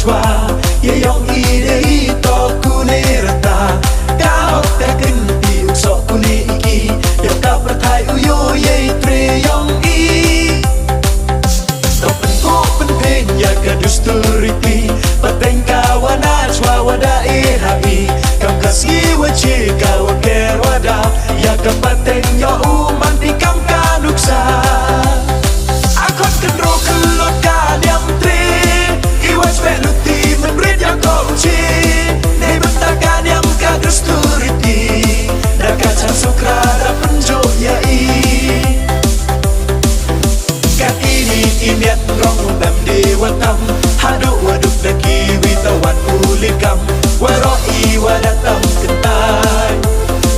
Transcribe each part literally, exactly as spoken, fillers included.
Wa, ya yong i de i to kune rta. Ka hok ka kynti u soh kune i ki. Ya ka pyrthai u yo ya i tre yong i. To pynkup pynphin ya ka dustur riti. Pateng ka wa na chwa wa da e ha i. Kam ka sngi wa che ka wa ker wa da. Ya ka pateng yo u man ti kam ka nuksa. A khot kynroo khyllood ka niam tre. I wa chwe luti mynrit ya ko u che. Nei bynta ka niam ka dustur riti. Da ka chan sukra da pynjooh ya i. Ka ini i miat rong u bam de wa tam. Hadooh wa duk da ki wi ta wan u li kam. Waroh i wa da tam kyntai.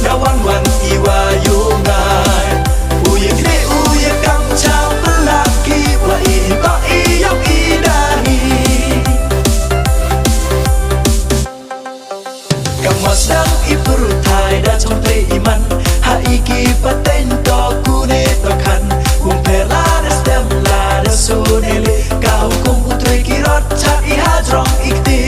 Da wan wan i wa yoh ngai. U ya kne u ya kam chao pynlak ki wa i ba i yong i da hi. Kam wa sdang i pyrthai da chong tre i man. Ha i ki pateng to kune to khan. Wung pher la da stem la da sune le. Ka hukum u tre ki rot chat i hajrong i kti.